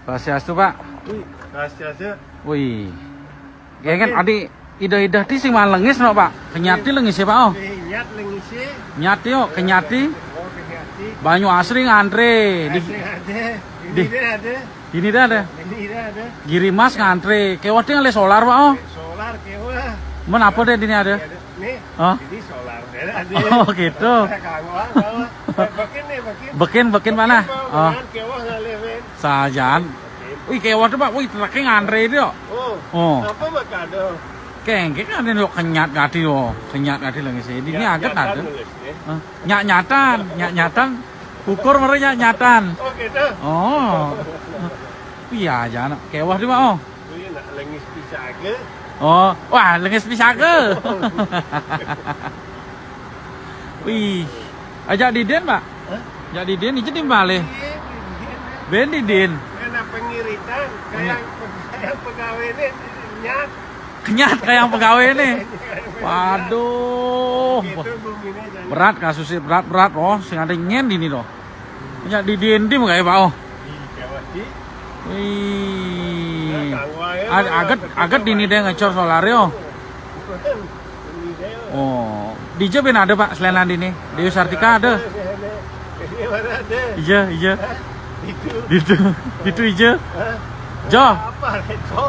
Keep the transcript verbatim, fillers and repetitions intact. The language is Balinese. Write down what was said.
Swastiastu, Pak. Wih, rahasia aja. Wih. Ya kan, adi idah-idah ti sing malengis no, Pak. Kenyat ti lengis ya, Pak, oh. Kenyat lengis sih. Nyat yo, kenyat ti. Oh, kenyat sih. Banyu Asri ngantre. Di, Asli ada. Ini ada. Ini dah ada. Ini dah ada. Giri Mas ngantre. Kewah ti ngalih solar, Pak, oh. Solar kewah. Men apa deh ini ada? Nih, hah? Ini solar deh ada. Oh, gitu. Kanggo, kanggo. Bekin nih, bekin. Bekin, bekin mana? Bekin, oh. Kewah ngalih, men. Sajan. Wih, kewah tuh, Pak. Wih, truknya ngantre itu, yo. Oh. Oh. Apa makado? Kengke kan ada yo kenyat ngati yo. Kenyat ngati lagi sih. Ini aget ada. Hah? Nyak nyatan, nyak nyatan. Ukur mara nyak nyatan. Oh, gitu. Oh. Iya, aja anak kewah di, Pak, oh. Wih, nak lengis pisaga. Oh, wah, lengis pisaga. Wih. Ajak diden, Pak. Hah? Ajak diden, ije di malih. Iya, diden. Ben diden. Kenapa ngiritan? Kayak, kayak pegawai ini nyat. Kenyat kayak pegawai nih. Waduh. Gitu, Bu, ini aja. Berat kasusnya, berat, berat, oh. Sing ada nyen dini, doh. Ajak diden di kayak, Pak, oh. Iya, Pak. Wih. Nah, kanggo aja, aget, aget dini deh ngecor solar yo. Oh, dija ben ada, Pak, selain dini. Dewi Sartika ada. Ini mana ada? Iya, iya. Hah? Itu. Itu, itu ija. Hah? Jo. Apa, Reto?